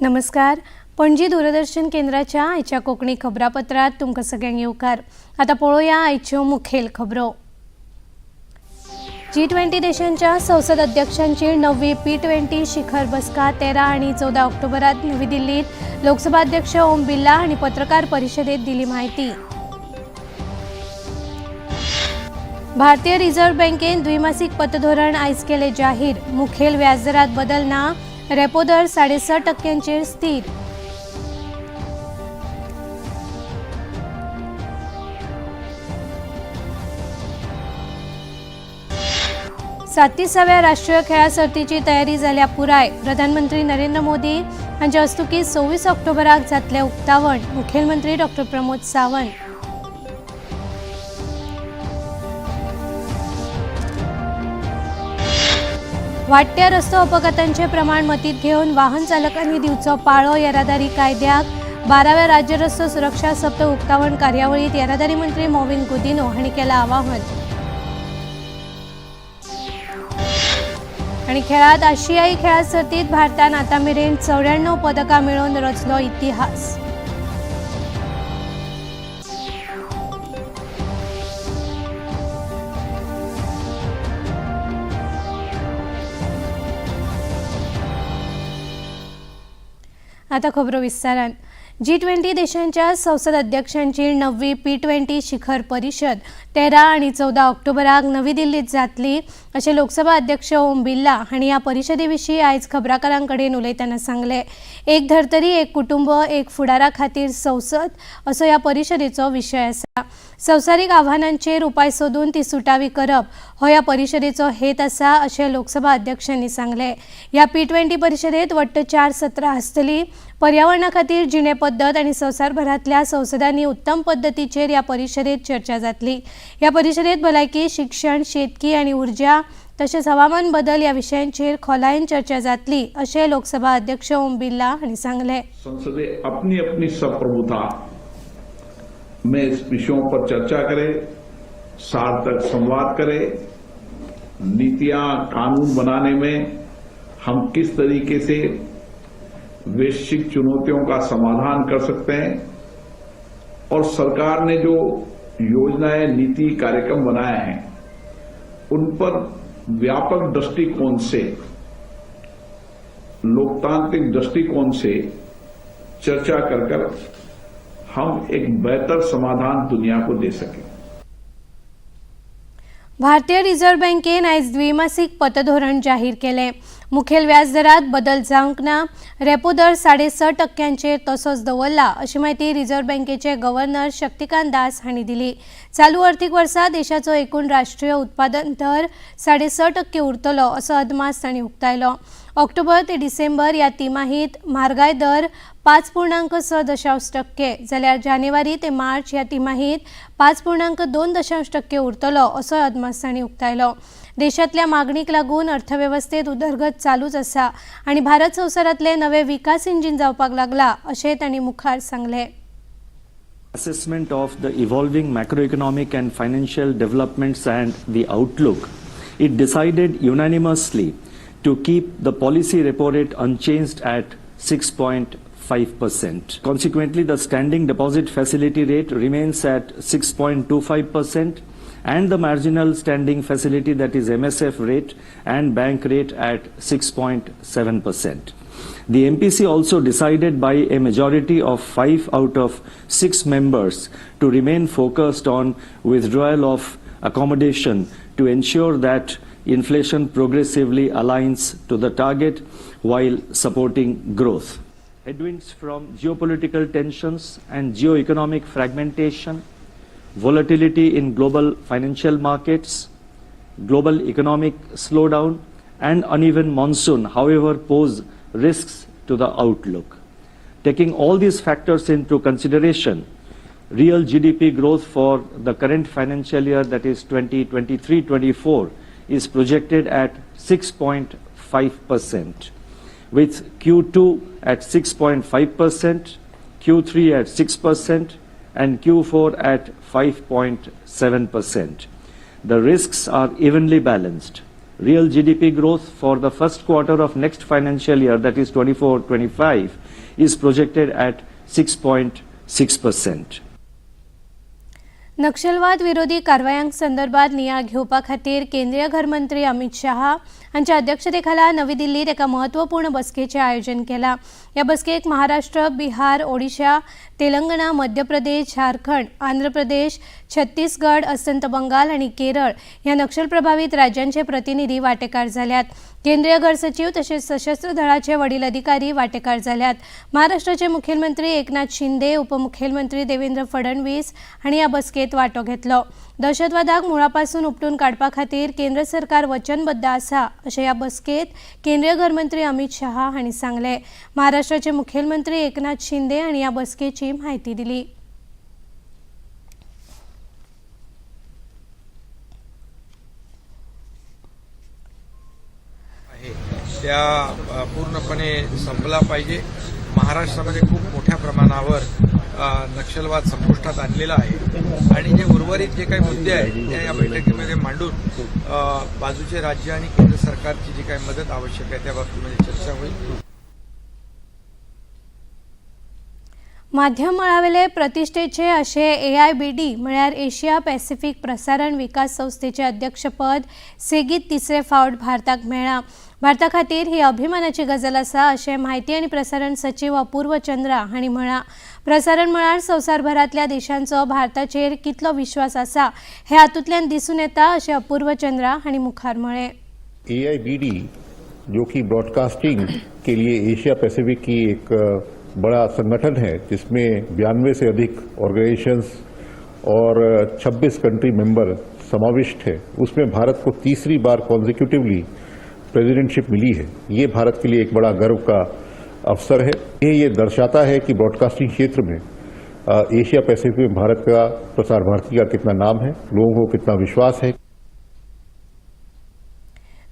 नमस्कार. पणजी दूरदर्शन केंद्राच्या आयच्या कोंकणी खबरापत्रात तुमकां सगळ्यांक येवकार. आतां पळोवया आयच्यो मुखेल खबरो. जी 20 देशांच्या संसद अध्यक्षांची णववी पी 20 शिखर बसका 13 आनी 14 ऑक्टोबरात नवी दिल्लीत. लोकसभा अध्यक्ष ओम बिर्ला हांणी पत्रकार परिशदेत दिली म्हायती. भारतीय रिझर्व्ह बँकेन द्विमासिक पतधोरण आयज केलें जाहीर. मुखेल व्याजदरात बदल ना. रेपो दर 6.5 टक्क्यांचेर स्थिर. 37व्या राष्ट्रीय खेळां सर्तीची तयारी जाल्या पुराय. प्रधानमंत्री नरेंद्र मोदी हांच्या हस्तुकीं 26 ऑक्टोबराक जातलें उक्तावण. मुखेलमंत्री डॉक्टर प्रमोद सावंत. वाडट्या रस्तो अपघातांचे प्रमाण मतीत घेवन वाहन चालकांनी दिवचो पाळो येरादारी कायद्याक. 12व्या राज्य रस्तो सुरक्षा सप्तक उक्तावण कार्यावळीत येरादारी मंत्री मॉविन गुदिनो हांणी केलां आवाहन. आनी खेळात, आशियाई खेळां सर्तीत भारतान आतां मेरेन 94 पदकां मेळोवन रचलो इतिहास. आता खबरो विस्तारान. जी 20 देशांच्या संसद अध्यक्षांची णववी पी 20 शिखर परिशद 13 आनी 14 ऑक्टोबराक नवी दिल्लीत जातली, अशें लोकसभा अध्यक्ष ओम बिर्ला हांणी ह्या परिशदे विशीं आयज खबराकारां कडेन उलयतना सांगलें. "एक धर्तरी, एक कुटुंब, एक फुडारा खातीर संसद" असो ह्या परिशदेचो विशय आसा. संवसारीक आव्हानांचेर उपाय सोदून ती सुटावी करप हो ह्या परिशदेचो हेत आसा, अशें लोकसभा अध्यक्षांनी सांगलें. ह्या पी 20 परिशदेत वट्ट चार सत्रां आसतलीं. पर्यावरणा खातीर जिणे पद्दत आनी संवसारभरांतल्या संसदांनी उत्तम पद्दतीचेर ह्या परिशदेत चर्चा जातली. ह्या परिशदेत भलायकी, शिक्षण, शेतकी आनी उर्जा तशेंच हवामान बदल ह्या विशयांचेर खोलायेन चर्चा जातली, अशें लोकसभा अध्यक्ष ओम बिर्ला हांणी सांगलें. संसदें अपनी अपनी संप्रभुता में इस विषयों पर चर्चा करे, सार्थक संवाद करे। नीतियां, कानून बनाने में हम किस तरीके से वैश्विक चुनौतियों का समाधान कर सकते हैं और सरकार ने जो योजनाएं, नीति, कार्यक्रम बनाए हैं, उन पर व्यापक दृष्टिकोण से, लोकतांत्रिक दृष्टिकोण से चर्चा कर कर हम एक बेहतर समाधान दुनिया को दे सकें। भारतीय रिझर्व्ह बँकेन आयज द्विमासिक पतधोरण जाहीर केलें. मुखेल व्याजदरात बदल जावंक ना. रेपो दर 6.5 टक्क्यांचेर तसोच दवरला, अशी म्हायती रिझर्व्ह बँकेचे गव्हर्नर शक्तिकांत दास हांणी दिली. चालू अर्थीक वर्सा देशाचो एकूण राष्ट्रीय उत्पादन दर 6.5% उरतलो, असो अदमास तांणी उक्तायलो. ऑक्टोबर ते डिसेंबर ह्या तिमाहीत म्हारगाय दर 5.6%, जाल्यार जानेवारी ते मार्च ह्या तिमाहीत 5.2% उरतलो, असो अदमास तांणी उक्तायलो. देशांतल्या मागणीक लागून अर्थवेवस्थेत उदरगत चालूच आसा आनी भारत संवसारांतले नवे विकास इंजीन जावपाक लागला, अशें तांणी मुखार सांगलें. Assessment of the evolving macroeconomic and financial developments and the outlook, it decided unanimously to keep the policy repo rate unchanged at 6.5%. Consequently, the standing deposit facility rate remains at 6.25% and the marginal standing facility, that is MSF rate, and bank rate at 6.7%. The MPC also decided by a majority of five out of six members to remain focused on withdrawal of accommodation to ensure that inflation progressively aligns to the target while supporting growth. Headwinds from geopolitical tensions and geoeconomic fragmentation, volatility in global financial markets, global economic slowdown, and uneven monsoon, however, pose risks to the outlook. Taking all these factors into consideration, real GDP growth for the current financial year, that is 2023-24, is projected at 6.5%, with Q2 at 6.5%, Q3 at 6%, and Q4 at 5.7%. The risks are evenly balanced. Real GDP growth for the first quarter of next financial year, that is 24-25, is projected at 6.6%. नक्षलवाद विरोधी कारवायांक संदर्भात नियाळ घेवपा खातीर केंद्रीय घरमंत्री अमित शहा हांच्या अध्यक्षतेखाला नवी दिल्लीत एका म्हत्वपूर्ण बसकेचें आयोजन केलां. ह्या बसकेक महाराष्ट्र, बिहार, ओडिशा, तेलंगणा, मध्य प्रदेश, झारखंड, आंध्र प्रदेश, छत्तीसगड, अस्तंत बंगाल आनी केरळ ह्या नक्षल प्रभावीत राज्यांचे प्रतिनिधी वांटेकार जाल्यात. केंद्रीय घर सचिव तशेंच सशस्त्र दळाचे वडील अधिकारी वांटेकार जाल्यात. महाराष्ट्राचे मुखेलमंत्री एकनाथ शिंदे, उपमुखेलमंत्री देवेंद्र फडणवीस हांणी ह्या बसकेत वांटो घेतलो. दहशतवादाक मुळापासून उपटून काडपा खातीर केंद्र सरकार वचनबद्ध आसा अशें ह्या बसकेत केंद्रीय घरमंत्री अमित शहा हांणी सांगलें. महाराष्ट्राचे मुखेलमंत्री एकनाथ शिंदे हांणी ह्या बसकेची म्हायती दिली. आहे त्या पूर्णपणे संपला पाहिजे. महाराष्ट्रामध्ये खूप मोठ्या प्रमाणावर नक्षलवाद संपुष्टात आणलेला आहे आणि जे उर्वरित जे काही मुद्दे आहेत त्या या बैठकीमध्ये मांडून बाजूचे राज्य आणि केंद्र सरकारची जी काही मदत आवश्यक आहे त्या बाबतीमध्ये चर्चा होईल. माध्यम मळावेले प्रतिष्ठेचे अशे AIBD म्हळ्यार एशिया पॅसिफिक प्रसारण विकास संस्थेचे अध्यक्षपद सेगीत तिसरे फावट भारताक मेळ्ळां. भारता खातीर ही अभिमानाची गजाल आसा अशें म्हायती आनी प्रसारण सचीव अपूर्व चंद्रा हांणी म्हळां. प्रसारण मळार संवसारभरांतल्या देशांचो भारताचेर कितलो विश्वास आसा हें हातूंतल्यान दिसून येता अशें अपूर्व चंद्रा हांणी मुखार म्हळें. AIBD जो कि ब्रॉडकास्टिंग के लिए एशिया पैसिफिक की एक बड़ा संगठन है, जिसमें 92 से अधिक ऑर्गेनाइजेशंस और 26 कंट्री मेंबर समाविष्ट है, उसमें भारत को तीसरी बार कॉन्जिक्यूटिवली प्रेसिडेंटशिप मिली है. ये भारत के लिए एक बड़ा गर्व का अवसर है. ये दर्शाता है कि ब्रॉडकास्टिंग क्षेत्र में एशिया पैसिफिक में भारत का, प्रसार भारती का कितना नाम है, लोगों को कितना विश्वास है.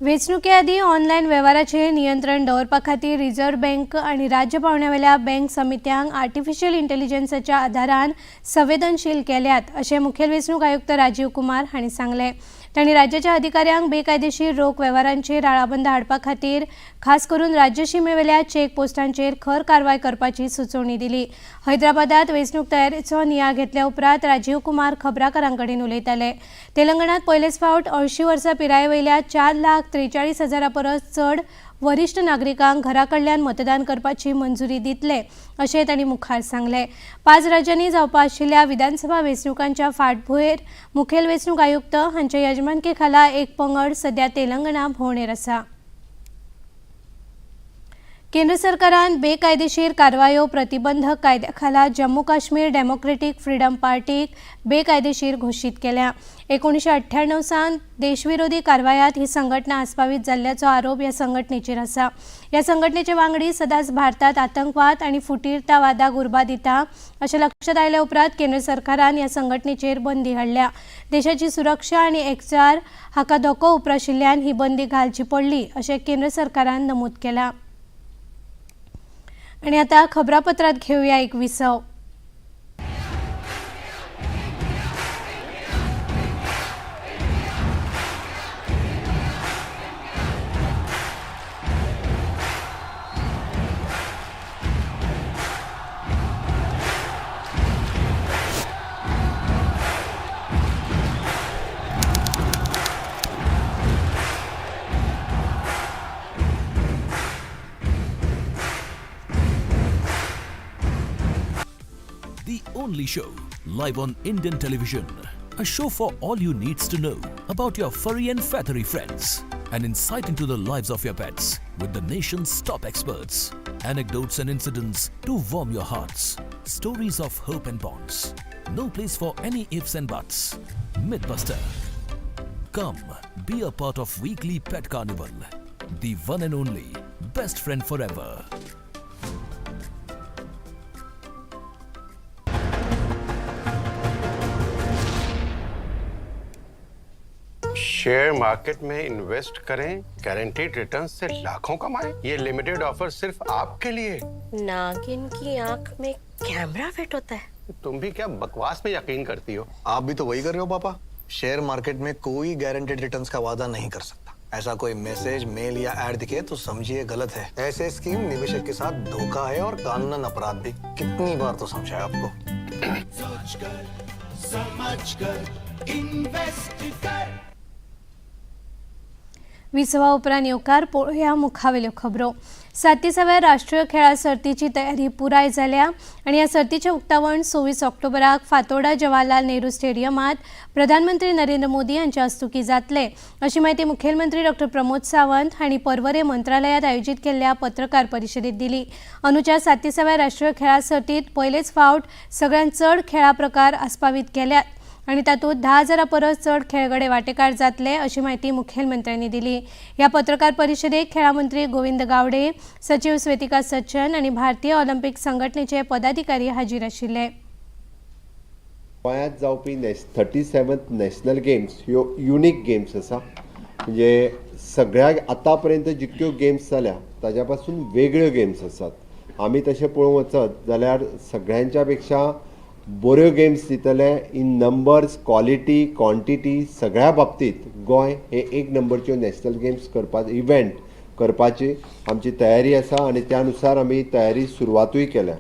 वेंचणुके आदीं ऑनलायन वेव्हाराचेर नियंत्रण दवरपा खातीर रिझर्व्ह बँक आनी राज्य पावंड्यावेल्या बँक समित्यांक आर्टिफिशियल इंटेलिजन्साच्या आदारान संवेदनशील केल्यात अशें मुखेल वेंचणूक आयुक्त राजीव कुमार हांणी सांगलें. तांणी राज्याच्या अधिकाऱ्यांक बेकायदेशीर रोख वेव्हारांचेर आळाबंद हाडपा खातीर खास करून राज्य शिमेवेल्या चेक पोस्टांचेर खर कारवाय करपाची सुचोवणी दिली. हैदराबादात वेंचणूक तयारेचो नियाळ घेतल्या उपरांत राजीव कुमार खबराकारां कडेन उलयताले. तेलंगणात पयलेच फावट 80 वर्सां पिराये वयल्या 4,43,000 परस चड वरिश्ठ नागरिकांक घरा कडल्यान मतदान करपाची मंजुरी दितले अशें तांणी मुखार सांगलें. 5 राज्यांनी जावपा आशिल्ल्या विधानसभा वेंचणुकांच्या फाटभुंयेर मुखेल वेंचणूक आयुक्त हांच्या यजमानके खाला एक पंगड सध्या तेलंगणा भोंवडेर आसा. केंद्र सरकारान बेकायदेशीर कारवायो प्रतिबंधक कायद्या खाला जम्मू काश्मीर डेमोक्रेटीक फ्रीडम पार्टीक बेकायदेशीर घोशीत केल्या. 1998 सावन देशविरोधी कारवायांत ही संघटना आस्पावीत जाल्ल्याचो आरोप ह्या संघटनेचेर आसा. ह्या संघटनेचे वांगडी सदांच भारतात आतंकवाद आनी फुटीरतावादाक उर्बा दिता अशें लक्षांत आयल्या उपरांत केंद्र सरकारान ह्या संघटनेचेर बंदी हाडल्या. देशाची सुरक्षा आनी एकचार हाका धोको उप्राशिल्ल्यान ही बंदी घालची पडली अशें केंद्र सरकारान नमूद केलां. आणि आता खबरापत्रात घेऊया एक विसव. The only show live on Indian television. A show for all you needs to know about your furry and feathery friends. An insight into the lives of your pets with the nation's top experts. Anecdotes and incidents to warm your hearts. Stories of hope and bonds. No place for any ifs and buts. Mythbuster. Come, be a part of weekly pet carnival. The one and only best friend forever. Share market में invest करें, guaranteed returns से लाखों कमाएं। ये limited offer सिर्फ आपके लिए। नागिन की आंख में कैमरा फिट होता है। तुम भी क्या बकवास में यकीन करती हो? आप भी तो वही कर रहे हो पापा। शेयर मार्केट में कोई गारंटीड रिटर्न्स का वादा नहीं कर सकता। ऐसा कोई मैसेज, मेल या एड दिखे तो समझिए गलत है। ऐसे स्कीम निवेशक के साथ धोखा है और कानूनन अपराध भी। कितनी बार तो समझाया आपको। सोच कर, समझ कर, इन्वेस्ट कर। विसवा उपरांत येवकार. पळोवया मुखावेल्यो खबरो. 37व्या राष्ट्रीय खेळां सर्तीची तयारी पुराय जाल्या आनी ह्या सर्तीचें उक्तावण 26 ऑक्टोबराक फातोर्डा जवाहरलाल नेहरू स्टेडियमांत प्रधानमंत्री नरेंद्र मोदी हांच्या हस्तुकीं जातलें, अशी म्हायती मुखेलमंत्री डॉक्टर प्रमोद सावंत हांणी पर्वरे मंत्रालयांत आयोजीत केल्ल्या पत्रकार परिशदेंत दिली. अंदूच्या 37व्या राष्ट्रीय खेळां सर्तींत पयलेच फावट सगळ्यांत चड खेळां प्रकार आस्पावीत केल्यात आनी तातूंत 10,000 परस चड खेळगडे वांटेकार जातले, अशी म्हायती मुखेलमंत्र्यांनी दिली. ह्या पत्रकार परिशदेक खेळां मंत्री गोविंद गावडे, सचीव स्वेतिका सच्चन आनी भारतीय ऑलिम्पिक संघटनेचे पदाधिकारी हाजीर आशिल्ले. गोंयांत जावपी 37th national games ह्यो युनीक गेम्स आसा. म्हणजे सगळ्या आतां पर्यंत जितक्यो गेम्स जाल्या ताज्या पासून वेगळ्यो गेम्स आसात. आमी तशें पळोवंक वचत जाल्यार सगळ्यांच्या पेक्षा बऱ्यो गेम्स दितले. इन नंबर्स, क्वॉलिटी, क्वॉन्टिटी सगळ्या बाबतींत गोंय हे एक नंबरच्यो नॅशनल गेम्स करपा इव्हेंट करपाची आमची तयारी आसा आनी त्या नुसार आमी तयारी सुरवातूय केल्या.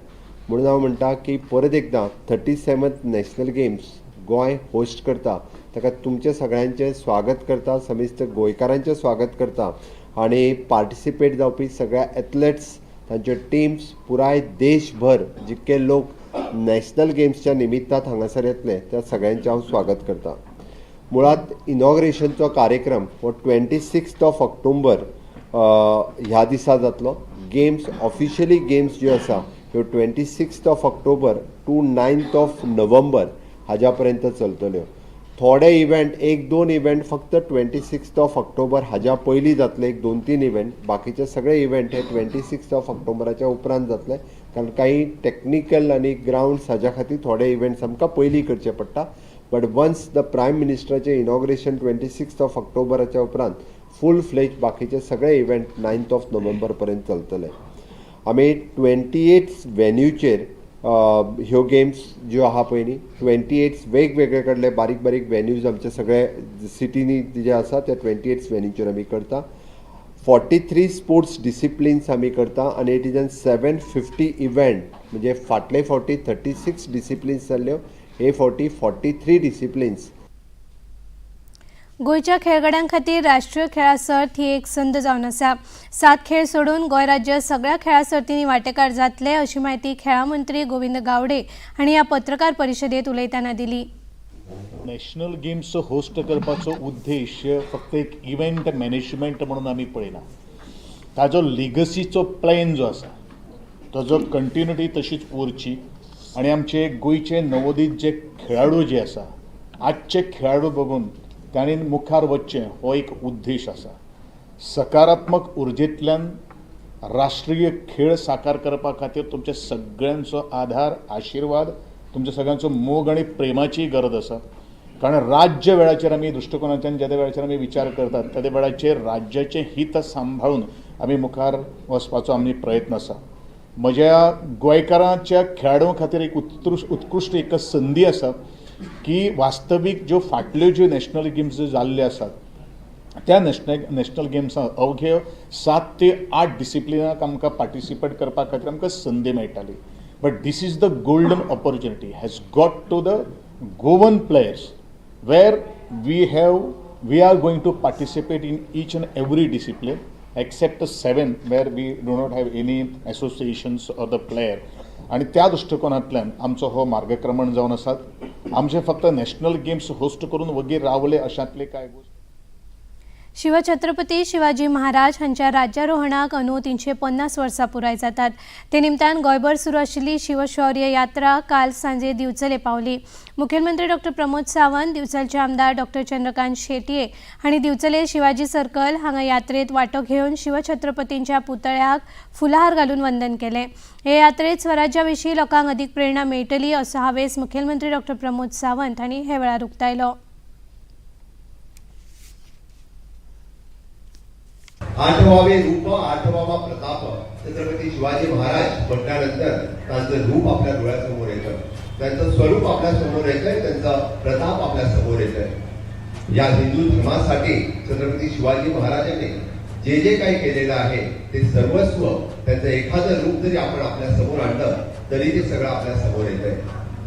म्हणून हांव म्हणटा की परत एकदां 37th national games Goa host करता ताका तुमचें सगळ्यांचें स्वागत करता, समेस्त गोंयकारांचें स्वागत करता आनी पार्टिसिपेट जावपी सगळ्या एथलेट्स, तांच्यो टिम्स, पुराय देशभर जितके लोक नॅशनल गेम्सच्या निमित्तान हांगासर येतले त्या सगळ्यांचें हांव स्वागत करता. मुळात इनॉग्रेशनचो कार्यक्रम हो 26th of October ह्या दिसा जातलो. गेम्स, ऑफिशियली गेम्स ज्यो आसा ह्यो 26th of October to 9th of November हाज्या पर्यंत चलतल्यो. थोडे इव्हेंट, एक दोन इव्हेंट फक्त 26th of October हाज्या पयलीं जातले, एक दोन तीन इव्हेंट. बाकीचे सगळे इव्हेंट हे 26th of ऑक्टोबराच्या उपरांत जातले, कारण काही टॅक्निकल आनी ग्रावंड्स हाज्या खातीर थोडे इव्हेंट्स आमकां पयलीं करचे पडटा. बट वन्स the prime मिनिस्टराचें इनॉग्रेशन 26th of ऑक्टोबराच्या उपरांत फूल फ्लेज बाकीचे सगळे इव्हेंट 9th of November पर्यंत चलतले. आमी 28 वेन्यूचेर ह्यो गेम्स ज्यो आहा पळय न्ही, 28 वेगवेगळे कडले बारीक बारीक वेन्यूज आमचे सगळे सिटीनी जे आसा त्या 28 वेन्यूचेर आमी करता. 43 स्पोर्ट्स डिसिप्लिन्स आमी करता आनी it is an 750 event. म्हणजे फाटले फावटी 36 डिसिप्लिन्स जाल्ल्यो, हे फावटी 43 डिसिप्लिन्स. गोंयच्या खेळगड्यां खातीर राष्ट्रीय खेळां सर्त ही एक संद जावन आसा. सात खेळ सोडून गोंय राज्य सगळ्या खेळां सर्तींनी वांटेकार जातले, अशी म्हायती खेळां मंत्री गोविंद गावडे हांणी ह्या पत्रकार परिशदेंत उलयतना दिली. नॅशनल गेम्स होस्ट करपाचो उद्देश फक्त एक इव्हेंट मॅनेजमेंट म्हणून आमी पळयना. ताजो लिगसीचो प्लॅन जो आसा ताजो कंटिन्युटी तशीच उरची आनी आमचे गोंयचे नवोदीत जे खेळाडू जे आसा, आजचे खेळाडू बघून तांणी मुखार वचचें हो एक उद्देश आसा. सकारात्मक उर्जेंतल्यान राष्ट्रीय खेळ साकार करपा खातीर तुमच्या सगळ्यांचो आधार, आशिर्वाद, तुमच्या सगळ्यांचो मोग आनी प्रेमाची गरज आसा. कारण राज्य वेळाचेर आमी दृश्टिकोनाच्यान ज्या वेळाचेर आमी विचार करतात त्या वेळाचेर राज्याचें हित सांबाळून आमी मुखार वचपाचो आमी प्रयत्न आसा. म्हज्या गोंयकारांच्या खेळाडूं खातीर एक उत्कृश्ट उत्कृश्ट एक संदी आसा की वास्तवीक ज्यो फाटल्यो ज्यो नॅशनल गेम्स ज्यो जाल्ल्यो आसात त्या नॅशनल गेम्सां अवघे 7 ते 8 डिसिप्लिनाक आमकां पार्टिसिपेट करपा खातीर आमकां संदी मेळटाली. But this is the golden opportunity has got to the Goan players, where we are going to participate in each and every discipline except the seven where we do not have any associations or the player. आणि त्या दृश्टिकोनांतल्यान आमचो हो मार्गक्रमण जावन आसात. आमचे फक्त national games host करून वगीर रावले अशांतले काय गोश्ट शिवछत्रपती शिवाजी महाराज हांच्या राज्यारोहणाक अंदू 350 वर्सां पुराय जातात. ते निमतान गोंयभर सुरू आशिल्ली शिवशौर्य यात्रा काल सांजे दिवचले पावली. मुखेलमंत्री डॉक्टर प्रमोद सावंत, दिवचलचे आमदार डॉक्टर चंद्रकांत शेटये हांणी दिवचले शिवाजी सर्कल हांगा यात्रेत वांटो घेवन शिवछत्रपतींच्या पुतळ्याक फुलाहार घालून वंदन केलें. हे यात्रेत स्वराज्या विशीं लोकांक अदीक प्रेरणा मेळटली असो हावेस मुखेलमंत्री डॉक्टर प्रमोद सावंत हांणी हे वेळार उक्तायलो. आठवावे रूप, आठवावा प्रताप. छत्रपती शिवाजी महाराज म्हटल्यानंतर त्यांचं रूप आपल्या डोळ्यासमोर येतं, त्यांचं स्वरूप आपल्या समोर येतंय, त्यांचा प्रताप आपल्या समोर येतोय. या हिंदू धर्मासाठी छत्रपती शिवाजी महाराजांनी जे जे काही केलेलं आहे ते सर्वस्व, त्यांचं एखादं रूप जरी आपण आपल्या समोर आणलं तरी ते सगळं आपल्या समोर येत आहे.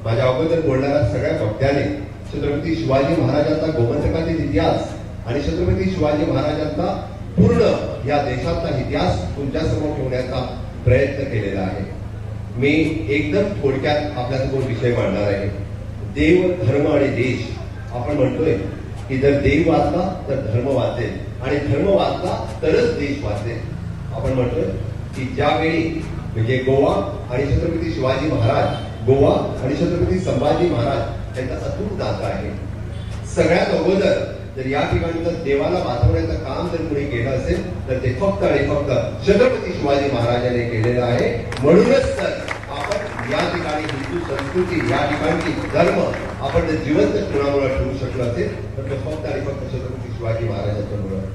माझ्या अगोदर बोलणाऱ्या सगळ्या वक्त्याने छत्रपती शिवाजी महाराजांचा गोमंतकातील इतिहास आणि छत्रपती शिवाजी महाराजांचा पूर्ण या देशातला इतिहास तुमच्या समोर ठेवण्याचा प्रयत्न केलेला आहे. मी एकदम थोडक्यात आपल्यासमोर विषय मांडणार आहे. देव, धर्म आणि देश. आपण म्हणतोय की जर देव वाचला तर धर्म वाचेल आणि धर्म वाचला तरच देश वाचेल. आपण म्हणतोय की ज्यावेळी म्हणजे गोवा आणि छत्रपती शिवाजी महाराज, गोवा आणि छत्रपती संभाजी महाराज यांचा अतूट नातं आहे. सगळ्यात अगोदर जर या ठिकाणी देवाला वाचवण्याचं काम जर कुणी केलं असेल तर ते फक्त आणि फक्त छत्रपती शिवाजी महाराजांनी केलेलं आहे. म्हणूनच तर आपण या ठिकाणी हिंदू संस्कृती, या ठिकाणची धर्म आपण जर जिवंत कुणामुळे ठेवू शकलो असेल तर तो फक्त आणि फक्त छत्रपती शिवाजी महाराजांच्या मुळे.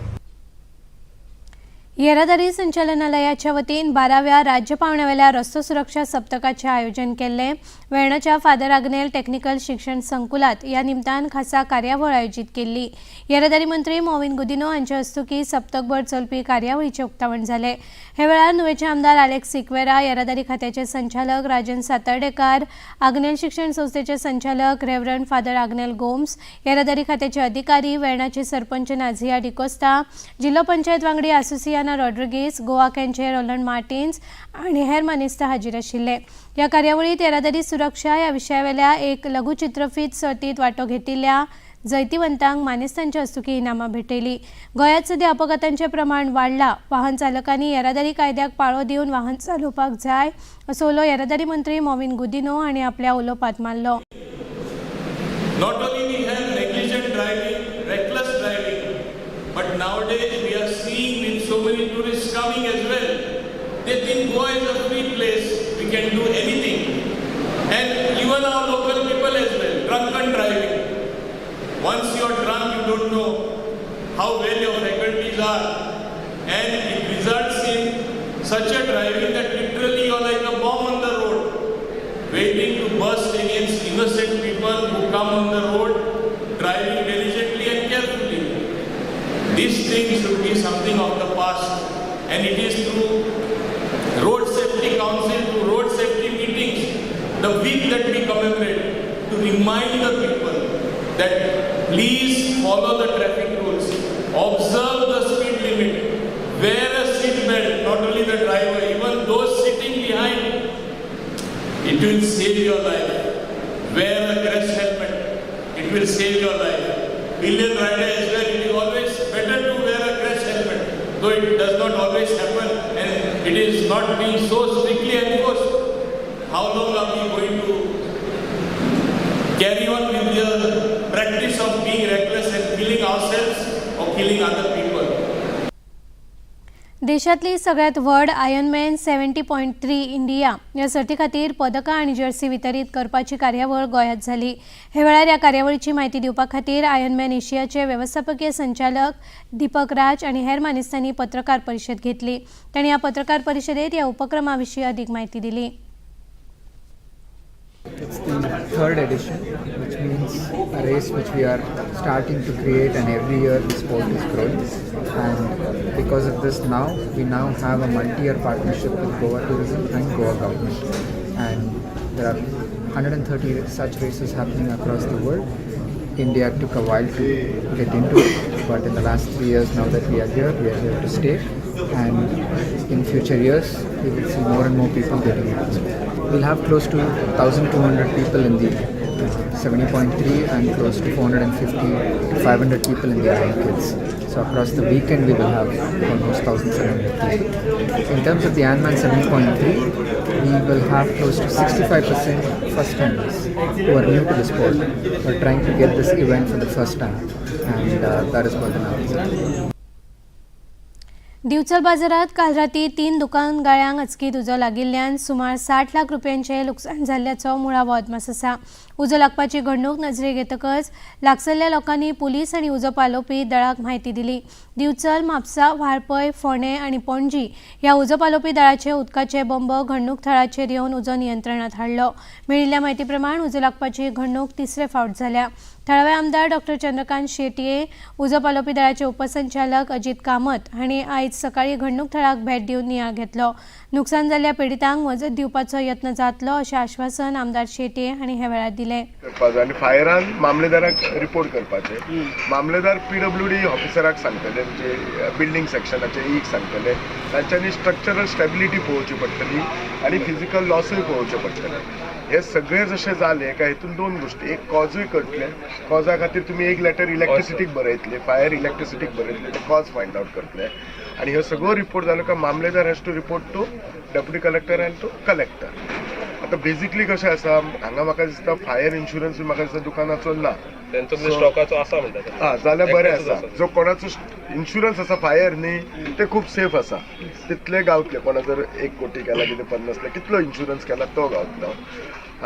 येरादारी संचालनालयाच्या वतीन 12व्या राज्य पावंड्यावेल्या रस्तो सुरक्षा सप्तकाचें आयोजन केल्लें. वेर्णाच्या फादर आग्नेल टेक्निकल शिक्षण संकुलात ह्या निमतान खासा कार्यावळ आयोजीत केल्ली. येरादारी मंत्री मॉविन गुदिनो हांचे हस्तुकीं सप्तकभर चलपी कार्यावळीचें उक्तावण जालें. हे वेळार नुवेचे आमदार आलेक्स सिक्वेरा, येरादारी खात्याचे संचालक राजन सातर्डेकार, आग्नेल शिक्षण संस्थेचे संचालक रेव्हरंड फादर आग्नेल गोम्स, येरादारी खात्याचे अधिकारी, वेर्णाचे सरपंच नाझिया डिकोस्ता, जिल्हो पंचायत वांगडी आसुसियाना रॉड्रिगीस, गोवा कॅनचे रोलंड मार्टिन्स आनी हेर मानेस्त हाजीर आशिल्ले. ह्या कार्यावळीत येरादारी सुरक्षा ह्या विशयावेल्या एक लघुचित्रफीत सर्तीत वांटो घेतिल्ल्या जैतिवंतांक मानेस्तांच्या हस्तुकीं इनामां भेटयली. गोंयांत सध्या अपघातांचें प्रमाण वाडलां. वाहन चालकांनी येरादारी कायद्याक पाळो दिवन वाहन चलोवपाक जाय असो उलो येरादारी मंत्री मॉविन गुदिनो हांणी आपल्या उलोवपांत मारलो. Not only we have negligent driving, reckless driving, but nowadays we are seeing with so many tourists coming as well. They think Goa is a free place, we can do anything. And even our local people as well, drunken driving. Once you are drunk, you don't know how well your faculties are. And it results in such a driving that literally you are like a bomb on the road, waiting to burst against innocent people who come on the road driving diligently and carefully. This thing should be something of the past, and it is through Road Safety Council, through road safety meetings, the week that we commemorate, to remind the people that please follow the traffic rules, observe the speed limit, wear a seat belt, not only the driver, even those sitting behind, it will save your life. Wear a crash helmet, it will save your life. Pillion rider as well, it is always better to wear a crash helmet, though it does not always happen and it is not being so strictly enforced. How long are we going to carry on with the practice of being reckless and killing ourselves or killing other people? देशातली सगळ्यात व्हड Ironman 70.3 India ह्या सर्ती खातीर पदकां आनी Jersey वितरीत करपाची कार्यावळ गोंयांत जाली. हे वेळार ह्या कार्यावळीची म्हायती दिवपा खातीर आयर्नमॅन एशियाचे वेवस्थापकीय संचालक दीपक राज आनी हेर मानेस्तांनी पत्रकार परिशद घेतली. तांणी ह्या पत्रकार परिशदेत ह्या उपक्रमा विशीं अदीक म्हायती दिली. It's the third edition, which means a race which we are starting to create, and every year the sport is growing. And because of this, now we now have a multi-year partnership with Goa Tourism and Goa government, and there are 130 such races happening across the world. India took a while to get into it, but in the last 3 years, now that we are here to stay. And in future years, we will see more and more people getting into it. We'll have close to 1,200 people in the 70.3 and close to 450 to 500 people in the Iron Kids. So across the weekend, we will have almost 1,700 people. In terms of the Ironman 70.3, we will have close to 65% first timers who are new to the sport, who are trying to get this event for the first time, and that is what the numbers are. Divchal बाजारात काल राती तीन दुकान गाळ्यांक अचकीत उजो लागिल्ल्यान सुमार 60 लाख रुपयांचें लुकसाण जाल्ल्याचो मुळावो अदमास आसा. उजो लागपाची घडणूक नजरेक येतकच लागसल्ल्या लोकांनी पुलीस आनी उजो पालोवपी दळाक म्हायती दिली. दिवचल, म्हापसा, वाळपय, फोंडें आनी पणजी ह्या उजो पालोवपी दळाचे उदकाचे बंब घडणूक थळाचेर येवन उजो नियंत्रणात हाडलो. मेळिल्ल्या म्हायती प्रमाण उजो लागपाची घडणूक तिसरे फावट जाल्या. थळावे आमदार डॉक्टर चंद्रकांत शेटये, उजो पालोवपी दळाचे उपसंचालक अजित कामत हांणी आयज सकाळीं घडणूक थळाक भेट दिवन नियाळ घेतलो. नुकसान जाल्ल्या पिडितांक मजत दिवपाचो यत्न जातलो अशें आश्वासन आमदार शेटये हांणी ह्या वेळार दिलें. करपाचो आनी फायरान मामलेदाराक रिपोर्ट करपाचें. मामलेदार पीडब्ल्यूडी ऑफिसराक सांगतले, म्हणजे बिल्डींग सेक्शनाचे एक सांगतले, तांच्यांनी स्ट्रक्चरल स्टेबिलिटी पळोवची पडटली आनी फिजिकल लॉसूय पळोवचें पडटलें. हे सगळे जशें जालें काय हितून दोन गोश्टी, एक कॉजूय कळटलें. कॉजा खातीर तुमी एक लेटर इलेक्ट्रिसिटीक बरयतले, फायर इलेक्ट्रिसिटीक बरयतले, ते कॉज फायंड आवट करतले आनी ह्यो सगळो रिपोर्ट जालो काय मामलेदार has to report to deputy collector and to collector. आतां बेजिकली कशें आसा हांगा, म्हाका दिसता फायर इन्शुरन्स बी म्हाका दिसता दुकानाचो ना. तेंचो स्टॉकाचो आसा म्हणटा. हा जाल्यार बरें आसा. जो कोणाचो इन्शुरन्स आसा फायर न्ही, ते खूब सेफ आसा, तितले गावतले. कोणा जर 1 कोटी केला कितें 50 लाख कितलो इन्शुरन्स केला तो गावतलो.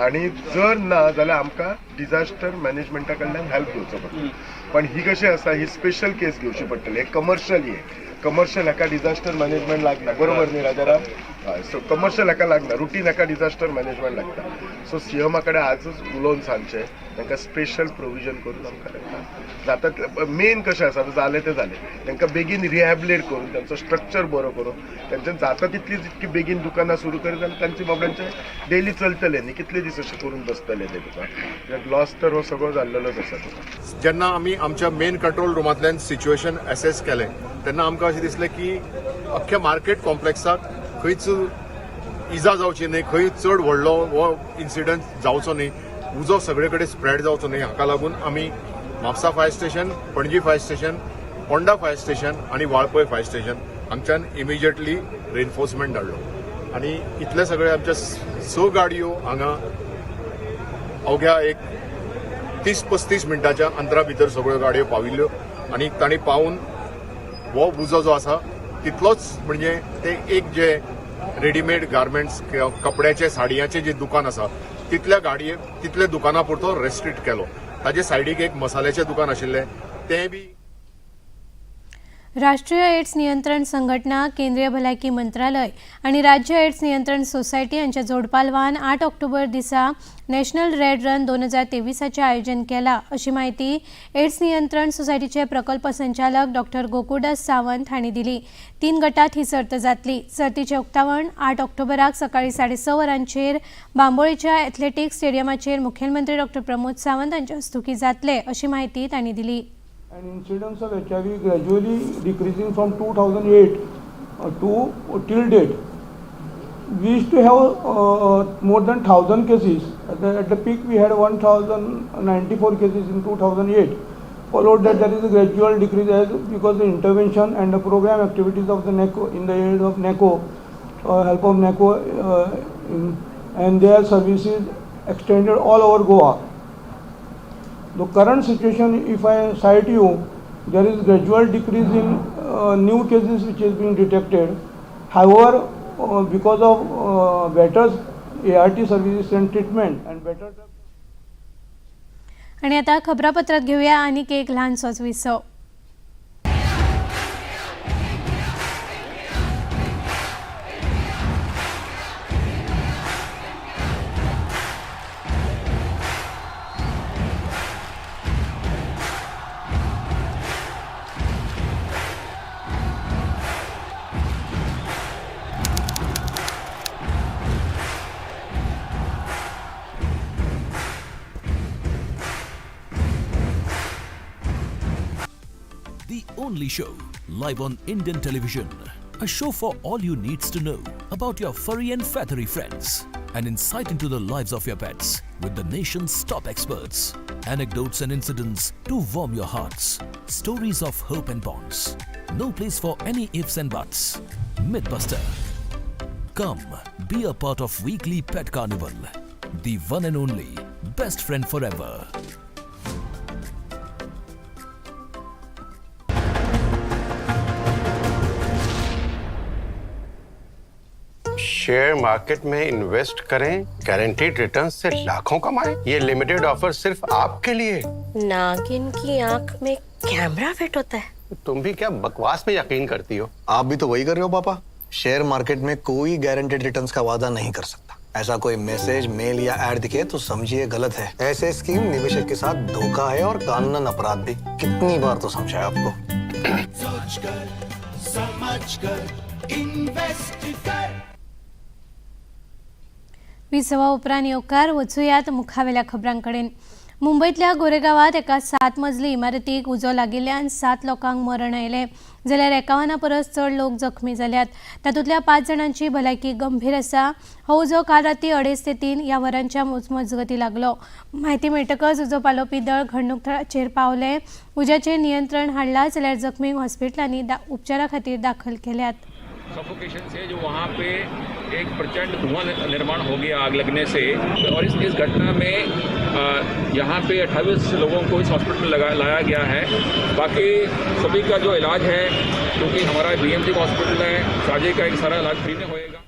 आनी जर ना जाल्यार आमकां डिजास्टर मॅनेजमेंटा कडल्यान हेल्प घेवचो पडटलो. पण ही कशी आसा, ही स्पेशल केस घेवची पडटली. हे कमर्शियल, हे कमर्शियल हाका डिजास्टर मॅनेजमेंट लागना, बरोबर न्ही राजाराम? हय, सो कमर्शियल हाका लागना, रुटीन हाका डिजास्टर मॅनेजमेंट लागता. सो सीएमा कडेन आजच उलोवन सांगचें, तांकां स्पेशल प्रोविजन करून आमकां तांकां जाता. मेन कशें आसा, जालें तें जालें, तांकां बेगीन रिहॅबिलेट करून तांचो स्ट्रक्चर बरो करून तांच्यान जाता तितली जितकी बेगीन दुकानां सुरू करीत जाल्यार तांचे बाबड्यांचे डेली चलतले न्ही, कितले दीस अशें करून बसतले ते दुकान. कित्याक लॉस तर हो सगळो जाल्लेलोच आसा तुका. जेन्ना आमी आमच्या मेन कंट्रोल रुमांतल्यान सिच्युएशन एसेस केलें तेन्ना आमकां अशें दिसलें की अख्ख्या मार्केट कॉम्प्लेक्साक खंयच इजा जावची न्हय, खंय चड व्हडलो हो इन्सिडंट जावचो न्हय, उजो सगळे कडेन स्प्रेड जावचो न्हय, हाका लागून आमी Mapusa fire station, Panaji fire station, Ponda fire station आनी वाळपय फायर स्टेशन हांगच्यान इमिजिएटली रेनफोर्समेंट धाडलो आनी इतले सगळे आमच्या 6 गाडयो हांगा अवघ्या एक 30-35 मिनटाच्या अंतरा भितर सगळ्यो गाडयो पाविल्ल्यो आनी तांणी पावून हो उजो जो आसा तितलोच, म्हणजे ते एक जे रेडीमेड गार्मेंट्स कपड्याचे साडयांचे जे दुकान आसा तितल्या गाडये तितल्या दुकाना पुरतो रेस्ट्रिक्ट केलो. ताजे सायडीक एक मसाल्याचें दुकान आशिल्लें तें बी. राष्ट्रीय एड्स नियंत्रण संघटना, केंद्रीय भलायकी मंत्रालय आनी राज्य एड्स नियंत्रण सोसायटी हांच्या जोडपालवान 8 ऑक्टोबर दिसा नॅशनल रेड रन 2023 आयोजन केला अशी म्हायती एड्स नियंत्रण सोसायटीचे प्रकल्प संचालक डॉक्टर गोकुळदास सावंत हांणी दिली. 3 गटात ही सर्त जातली. सर्तीचें उक्तावण 8 ऑक्टोबराक सकाळीं 6:30 वरांचेर बांबोळेच्या एथलेटिक्स स्टेडियमाचेर मुखेलमंत्री डॉक्टर प्रमोद सावंत हांच्या हस्तुकीं जातले अशी म्हायती तांणी दिली. And incidence of HIV gradually decreasing from 2008 to till date. We used to have more than 1,000 cases. At the peak we had 1,094 cases in 2008. Followed that there is a gradual decrease as because the intervention and the program activities of the NACO in the aid of NACO, help of NACO and their services extended all over Goa. The current situation, if I cite you, there is gradual decrease in new cases which is being detected. However, because of better ART services and treatment and better. आणि आता खबरापत्रात घेऊया आणखी एक लहानसोच विसव. The only show live on Indian television. A show for all you needs to know about your furry and feathery friends. An insight into the lives of your pets with the nation's top experts. Anecdotes and incidents to warm your hearts. Stories of hope and bonds. No place for any ifs and buts. Mythbuster. Come, be a part of weekly pet carnival. The one and only best friend forever. Share market में invest करें, guaranteed returns से लाखों कमाएं। ये limited offer सिर्फ आपके लिए। नागिन की आंख में कैमरा फिट होता है। तुम भी क्या बकवास में यकीन करती हो? आप भी तो वही कर रहे हो पापा। शेयर मार्केट में कोई गारंटेड रिटर्न्स का वादा नहीं कर सकता। ऐसा कोई मैसेज, मेल या एड दिखे तो समझिए गलत है। ऐसे स्कीम निवेशक के साथ धोखा है और कानूनन अपराध भी। कितनी बार तो समझाया आपको। सोच कर, समझ कर, इन्वेस्ट कर। विसवा उपरांत येवकार. वचुयात मुखावेल्या खबरांकडेन. मुंबयतल्या गोरेगांवांत एका 7 मजली इमारतीक उजो लागिल्ल्यान 7 लोकांक मरण आयलें, जाल्यार 51 परस चड लोक जखमी जाल्यात. तातूंतल्या 5 जाणांची भलायकी गंभीर आसा. हो उजो काल राती 2:30 ते 3 ह्या वरांच्या मजगतीं लागलो. म्हायती मेळटकच उजो पालोवपी दळ घडणूक थळाचेर पावलें. उज्याचेर नियंत्रण हाडलां, जाल्यार जखमींक हॉस्पिटलांनी उपचारा खातीर दाखल केल्यात. सफोकेशन से जो वहाँ पे एक प्रचंड धुआं निर्माण हो गया आग लगने से, और इस घटना में यहाँ पे 28 लोगों को इस हॉस्पिटल में लाया गया है। बाकी सभी का जो इलाज है, क्योंकि हमारा बीएमसी हॉस्पिटल है, साजे का एक सारा इलाज फ्री में होएगा।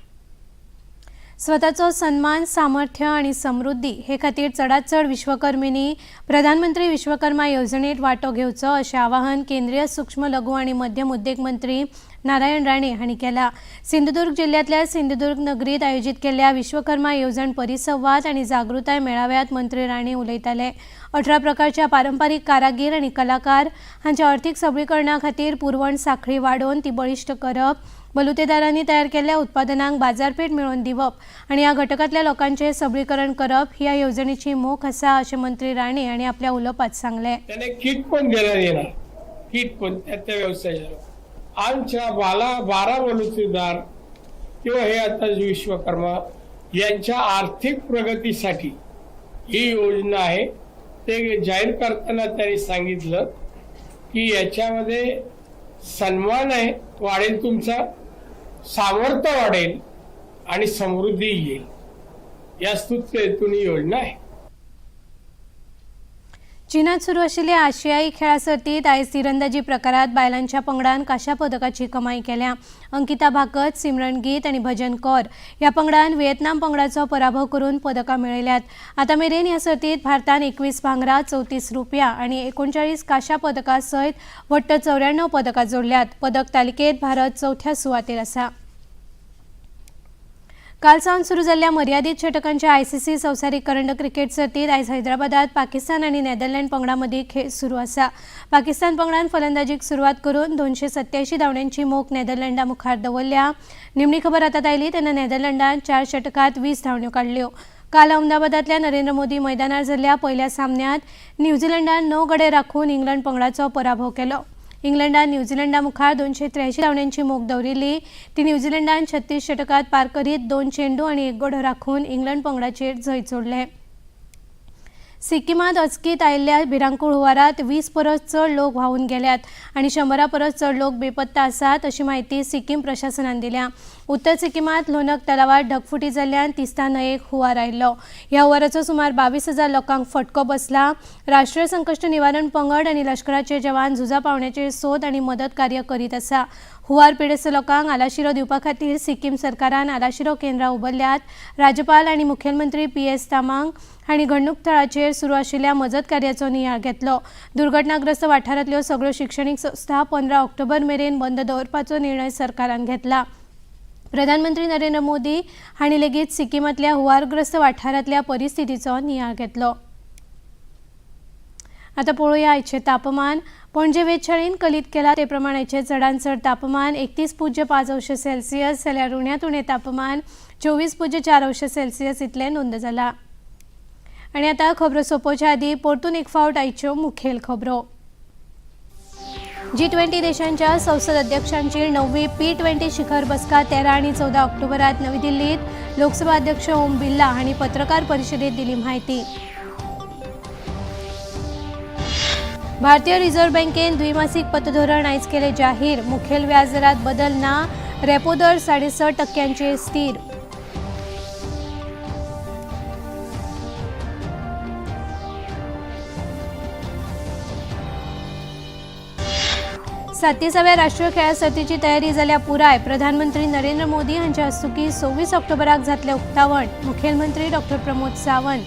स्वताचो सन्मान, सामर्थ्य आनी समृद्धी हे खातीर चडात चड विश्वकर्मींनी प्रधानमंत्री विश्वकर्मा येवजणेत वांटो घेवचो अशें आवाहन केंद्रीय सूक्ष्म, लघु आनी मध्यम उद्देग मंत्री नारायण राणे हांणी केला. सिंधुदुर्ग जिल्ल्यांतल्या सिंधुदुर्ग नगरीत आयोजीत केल्ल्या विश्वकर्मा येवजण परिसंवाद आनी जागृताय मेळाव्यात मंत्री राणे उलयताले. 18 प्रकारच्या पारंपारीक कारागीर आनी कलाकार हांच्या अर्थीक सबळीकरणा खातीर पुरवण साखळी वाडोवन ती बळिश्ट करप, बलुतेदारांनी तयार केल्ल्या उत्पादनांक बाजारपेठ मेळोवन दिवप आनी ह्या घटकांतल्या लोकांचें सबळीकरण करप ही ह्या येवजणेची मोख आसा अशें मंत्री राणे हांणी आपल्या उलोवपांत सांगलें. त्याने किट पण देण्यात येणार, किट पण त्या त्या व्यवसायाच्या. आमच्या 12 बलुतेदार किंवा हे आता विश्वकर्मा यांच्या आर्थिक प्रगतीसाठी ही योजना आहे. ते जाहीर करताना त्यांनी सांगितलं की याच्यामध्ये सन्मान आहे वाढेल, तुमचा सामर्थ्य वाढेल आणि समृद्धी येईल, या स्तुत्य हेतून ही योजना आहे. चीनात सुरू आशिल्ल्या आशियाई खेळां सर्तीत आयज तिरंदाजी प्रकारात बायलांच्या पंगडान कांश्या पदकाची कमाई केल्या. अंकिता भाकत, सिमरन गीत आनी भजन कौर ह्या पंगडान व्हिएतनाम पंगडाचो पराभव करून पदकां मेळयल्यात. आतां मेरेन ह्या सर्तीत भारतान 21 भांगरा, 34 रुपया आनी 39 कांश्या पदकां सयत वट्ट 94 पदकां जोडल्यात. पदक तालिकेत भारत चवथ्या सुवातेर आसा. काल सावन सुरू जाल्ल्या मर्यादीत षटकांच्या आयसीसी संवसारीक करंड क्रिकेट सर्तीत आयज हैदराबादात पाकिस्तान आनी नेदरलँड पंगडां मदीं खेळ सुरू आसा. पाकिस्तान पंगडान फलंदाजीक सुरवात करून 287 धांवड्यांची मोख नेदरलँडा मुखार दवरल्या. निमणी खबर हातात आयली तेन्ना नेदरलँडान 4 षटकांत 20 धांवड्यो काडल्यो. काल अहमदाबादांतल्या नरेंद्र मोदी मैदानार जाल्ल्या पयल्या सामन्यांत न्यूझीलंडान 9 गडे राखून इंग्लंड पंगडाचो पराभव केलो. इंग्लंडान न्यूझीलंडा मुखार 283 धांवड्यांची मोख दवरिल्ली. ती न्यूझीलंडान 36 षटकात पार करीत 2 चेंडू आनी 1 गडो राखून इंग्लंड पंगडाचेर जैत जोडलें. सिक्किमांत अचकीत आयिल्ल्या भिरांकूळ हुंवारात 20 परस चड लोक व्हांवून गेल्यात आनी 100 परस चड लोक बेपत्ता आसात अशी म्हायती सिक्कीम प्रशासनान दिल्या. उत्तर सिक्किमांत लोनक तलावात ढगफुटी जाल्ल्यान तिस्ता न्हंयेक हुंवार आयिल्लो. ह्या हुंवाराचो सुमार 22,000 लोकांक फटको बसला. राष्ट्रीय संकश्ट निवारण पंगड आनी लश्कराचे जवान झुजा पावण्याचेर सोद आनी मदत कार्य करीत आसा. हुंवार पिडेस्त लोकांक आलाशिरो दिवपा खातीर सिक्कीम सरकारान आलाशिरो केंद्रां उबारल्यात. राज्यपाल आनी मुखेलमंत्री पी.एस. तामांग हांणी घडणूक थळाचेर सुरू आशिल्ल्या मजत कार्याचो नियाळ घेतलो. दुर्घटनाग्रस्त वाठारांतल्यो सगळ्यो शिक्षणीक संस्था 15 ऑक्टोबर मेरेन बंद दवरपाचो निर्णय सरकारान घेतला. प्रधानमंत्री नरेंद्र मोदी हांणी लेगीत सिक्किमांतल्या हुंवारग्रस्त वाठारांतल्या परिस्थितीचो नियाळ घेतलो. आतां पळोवया आयचें तापमान. पणजे वेधशाळेन कलीत केला ते प्रमाण आयचें चडांत चड तापमान 31.5 अंश सेल्सियस जाल्यार उण्यांत उणें तापमान 24.4 अंश सेल्सियस इतलें नोंद जालां. आनी आतां खबरो सोंपोवच्या आदीं परतून एक फावट आयच्यो मुखेल खबरो. G20 देशांच्या संसद अध्यक्षांची 9वी P20 शिखर बसका 13 आनी 14 ऑक्टोबरात नवी दिल्लीत. लोकसभा अध्यक्ष ओम बिर्ला हांणी पत्रकार परिशदेत दिली म्हायती. भारतीय रिझर्व्ह बँकेन द्विमासिक पतधोरण आयज केलें जाहीर. मुखेल व्याज दरात बदल ना, रेपो दर 6.5% स्थिर. 37व्या राष्ट्रीय खेळां सर्तीची तयारी जाल्या पुराय. प्रधानमंत्री नरेंद्र मोदी हांच्या हस्तुकीं 26 ऑक्टोबराक जातलें उक्तावण. मुखेलमंत्री डॉक्टर प्रमोद सावंत.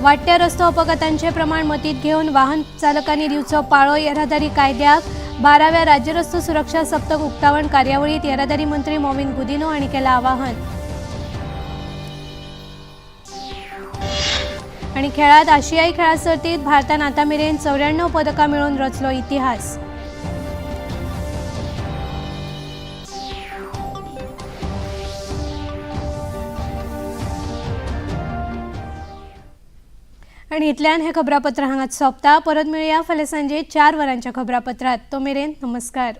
वाडट्या रस्तो अपघातांचे प्रमाण मतींत घेवन वाहन चालकांनी दिवचो पाळो येरादारी कायद्याक. 12व्या राज्य रस्तो सुरक्षा सप्तक उक्तावण कार्यावळीत येरादारी मंत्री मॉविन गुदिन्हो हांणी केलां आवाहन. आनी खेळांत आशियाई खेळां सर्तीत भारतान आतां मेरेन 94 पदकां मेळोवन रचलो इतिहास. आनी इतल्यान हें खबरापत्र हांगाच सोंपता. परत मेळया फाल्यां सांजे 4 वरांच्या खबरापत्रांत. तो मेरेन नमस्कार.